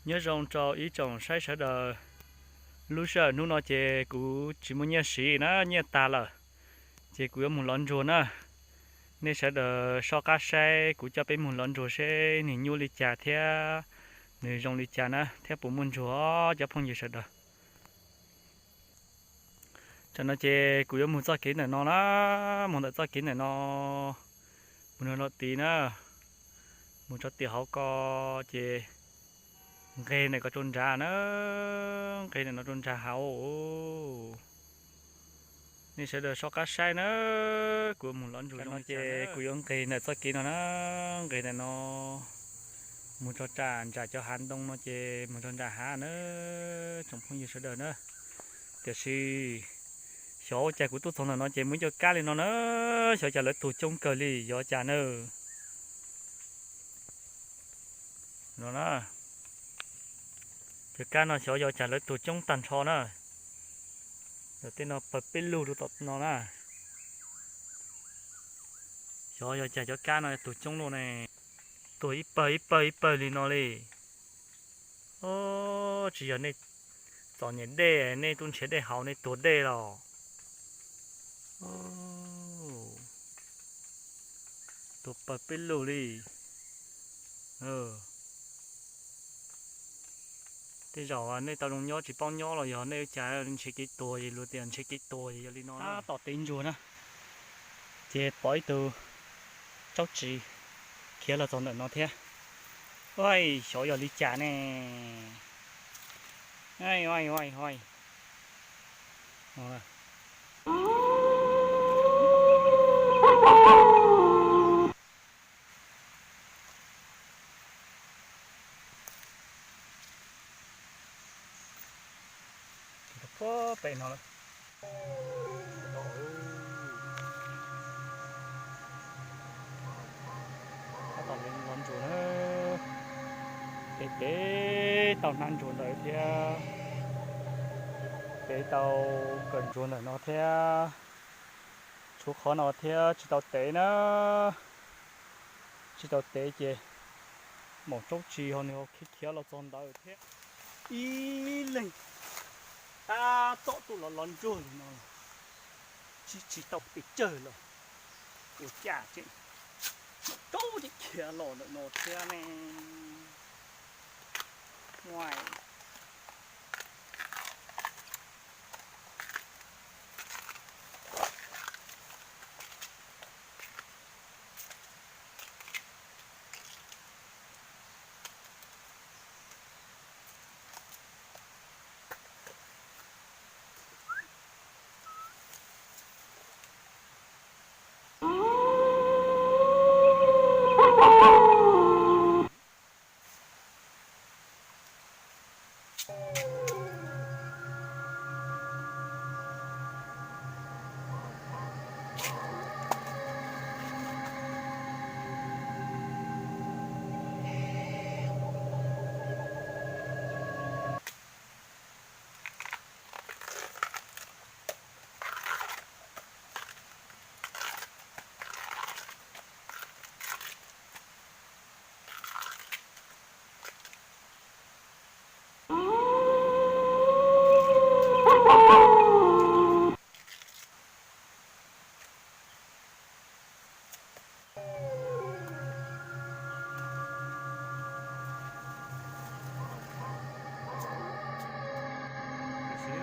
Nyob zoo rau ib tsoom saib sawv daws. Lub sij hawm hnub no ces kuv tsis muaj nyiaj siv na, nyiaj tag lawm, ces kuv yuav mus lov ntsuag na. Nej sawv daws soj qab saib kuv coj peb mus lov ntsuag seb nws nyuaj li cas thiab nws zoo li cas na, thiab puas muaj ntsuag, cov phooj ywg sawv daws. Tam no ces kuv yuav mus txoj kev ntawm no na, mus ntawm txoj kev ntawm no, mus no los tid na, mus tso tiam hauv ko, ces nqes ntawm ko rau nrad na, nqes ntawm no rau nrad hauv. Nej sawv daws soj qab saib na, kuv yuav mus lov ntsuag no ces kuv yuav nqes ntawm txoj kev no na, nqes ntawm no mus rau nram cov hav ntoo no ces mus rau nram hav na, tsoom phooj ywg sawv daws na. Tiam sis xyov ua cas kuv tuaj txog ntawm no ces muaj ib co kab li no na, xyov cas lawv tuag coob kawg li, xyov cas na. No na, cov kab no xyov yog cas lawv tuag coob tag nrho na. Yog tej no pawg peb lug rau tom no na. Xyov yog cas cov kab no tuag coob luaj ne, tuag ib pawg ib pawg ib pawg li no li. Tsis yog nej txom nyem dej, nej tuaj nrhiav dej haus nej tuag dej los? Tuag pawg peb lug li. Tej zaum nej tau zoo nyob tsis paub nyob los yog nej ua cas nrhiav kev tuag es luag tias nrhiav kev tuag es yog li no. Tab tom tev ntsuag na, ces pom ib tug tsaub tsis khiav los txog ntawm no thiab. Ua xyov yog li cas ne. Puag pem no lawm. Tab tom lov ntsuag na, pem pem tau hnab ntsuag ntawd thiab, pem tau kawm ntsuag ntawm no thiab, tshuav qhov no thiab tsis tau tev na, tsis tau tev ces maum tsaub tsis ho nws ho khiav khiav los txog ntawd thiab. Ib leeg tab tom tuaj lov lov ntsuag li no, tsis tsis tau pes tsawg los ua cas tseem maum tsaub tseem khiav los ntawm no thiab ne. Tiam sis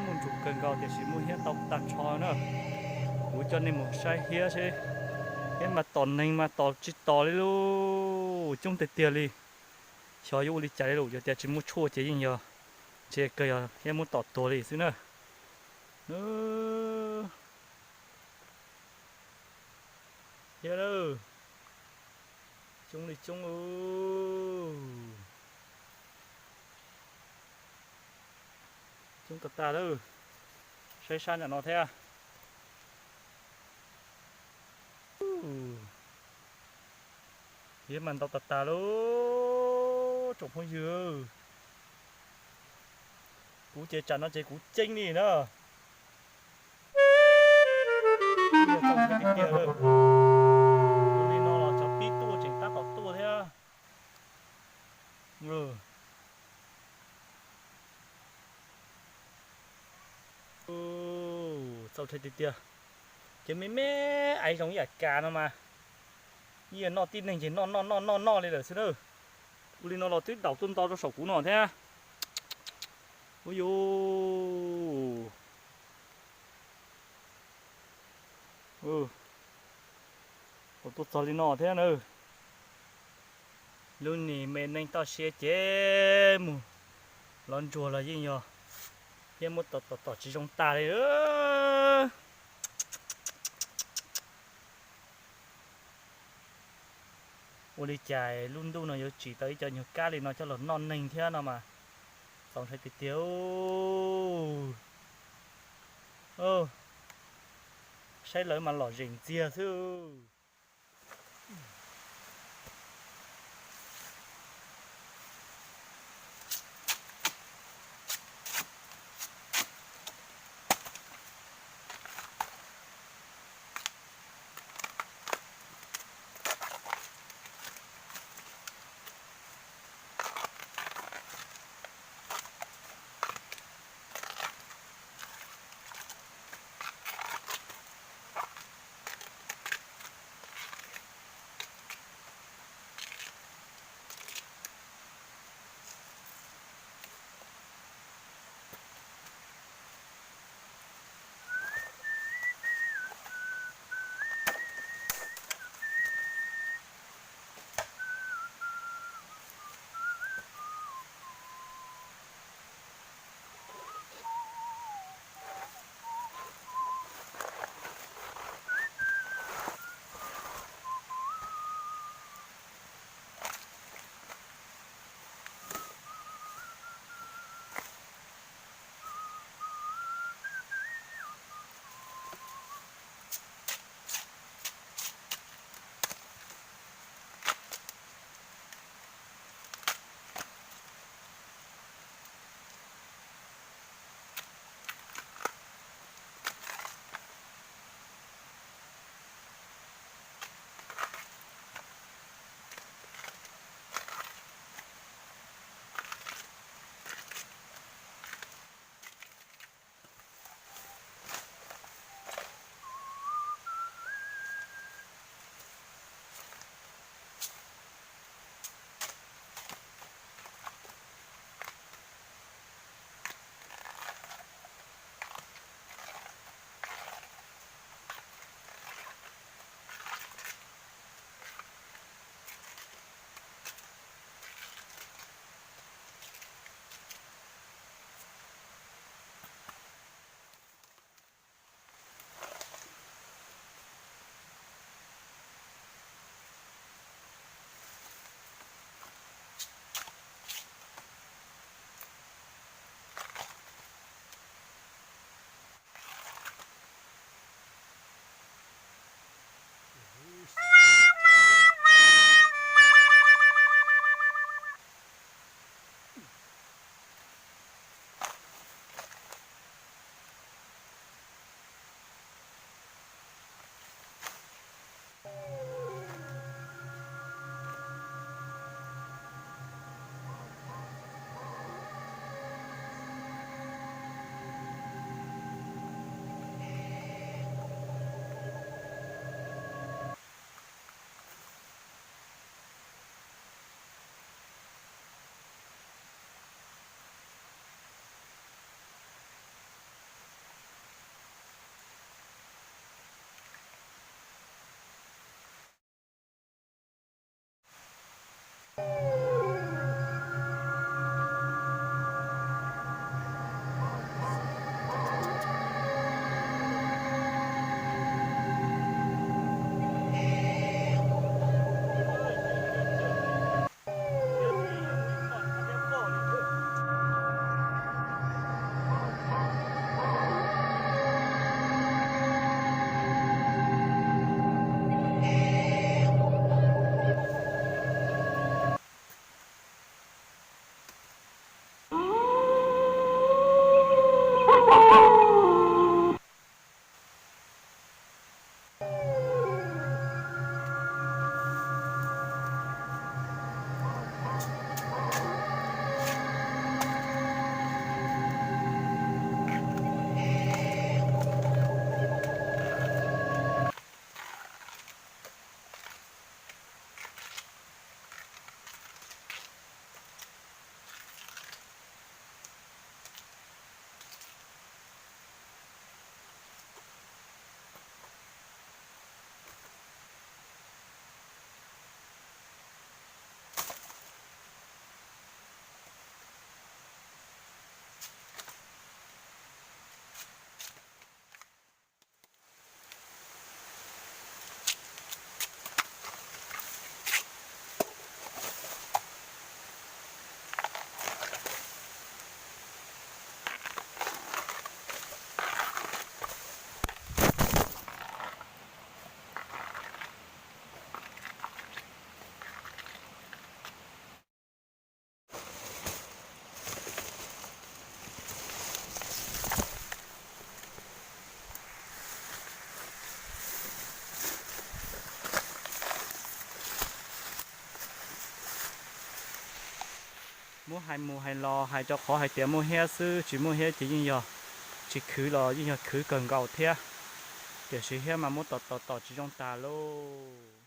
muaj ntsuag kawg nkaus tiam sis muaj hiab tau tag nrho na. Kuv coj nej mus saib hiab seb, hiab mas tom neeg mas tom tsis tom li lauj, coob tiag tiag li. Xyov yuav ua li cas li lauj, yog tias tsis muaj tshuaj ces yeej yog ntshe kawg yog hiab muab tom tuag li xwb na. Hiab lawm, coob li coob, coob tag tag lawm. Saib sab nram no thiab. Hiab mas ntau tag tag lauj tsoom phooj ywg. Kuv ces tsam no ces kuv ceeb li na. Ua li no los cov pib tuaj tseem tab tom tuaj thiab. Txaus ntshai tiag tiag. Ces me me aiv zoo ib yam kas no mas, ib yam noj tib neeg ces noj noj noj noj noj li lawm xwb na. Ua li no los twb daum tuaj nto rau saum kuv no thiab. Ua yus, tuaj txog li no thiab na. Lub nim me neej toj siab ces mus lov ntsuag los yeej yog, yeej muab tom tom tom tsis zoo tas li. Ua li cas lub ntuj no yuav tsim tau ib co nyuag kab li no coj los noj neeg thiab no mas txaus ntshai tiag tiag. Saib lawv mas lom zem ntxiag xwb. Muab hais mus hais los hais rau qhov hais tias muaj hiab xwb, tsis muaj hiab ces yeej yog tsis khwv los yeej yog khwv kawg nkaus thiab. Tiam sis hiab mas muab tom tom tom tsis zoo tas lauj.